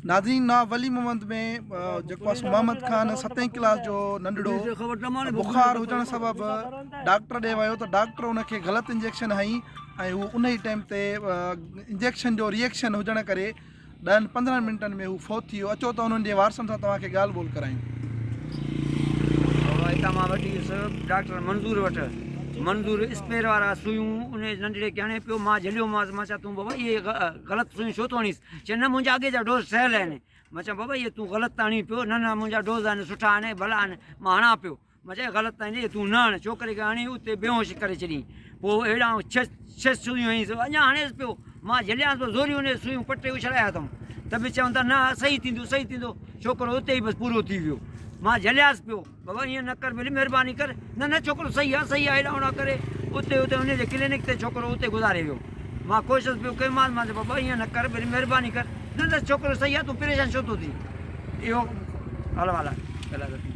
ناظرين نا ولي محمد ۾ جيڪو آهي محمد خان ستين ڪلاس جو ننڍڙو بخار هجڻ سبب ڊاڪٽر ڏي ويو ته ڊاڪٽر ان کي غلط انجيڪشن هنئي ۽ هو ان ئي ٽائيم تي انجيڪشن جو ريئيڪشن هجڻ ڪري ڏهن پندرهن منٽن ۾ هو فوت ٿي ويو اچو ته انهن جي وارثن سان توهان کي ڳالهه ٻولهه ڪرايون. بابا هتان مان وٺي ويس ڊاڪٽر منظور وٽ منظور اسپير وارا سويون ان ننڍڙي کي هڻي پيو مان جهليومانس مان چيو تون بابا اهي غلط سويون ڇو ٿو هڻيس چي نه منهنجا اڳي جا ڊوز ٺهيل آهن مان چيو بابا اهي تون غلط هڻين پيو نه نه منهنجا ڊوز آهن سٺا آهن ڀلا آهن مان هڻان پيو مان چيو غلط ته آهن تون نه هڻ ڇوڪري کي هڻي اتي بيهوش ڪري ڇڏيائين پوء هيڏانهن ڇهه ڇهه سوئيون هنيس اڃا هڻيس پيو مان جهليانس پيو زوري ان سوئيون پٽي اڇلايا اٿم ته به چون ٿا نه صحيح ٿيندو صحيح ٿيندو ڇوڪرو اتي ئي بس پورو ٿي ويو مان جهليانس پيو بابا ائين نه ڪر ڀلي مهرباني ڪر نه نه ڇوڪرو صحيح آهي صحيح آهي هيڏانهن هوڏانهن ڪري اتي اتي ان جي ڪلينڪ تي ڇوڪرو اتي گذاري ويو مان ڪوشش پيو ڪيومانس مان چيو بابا ائين نه ڪر ڀلي مهرباني ڪر نه نه ڇوڪرو صحيح آهي تون پريشان ڇو ٿو ٿين اهو حال احوال آهي.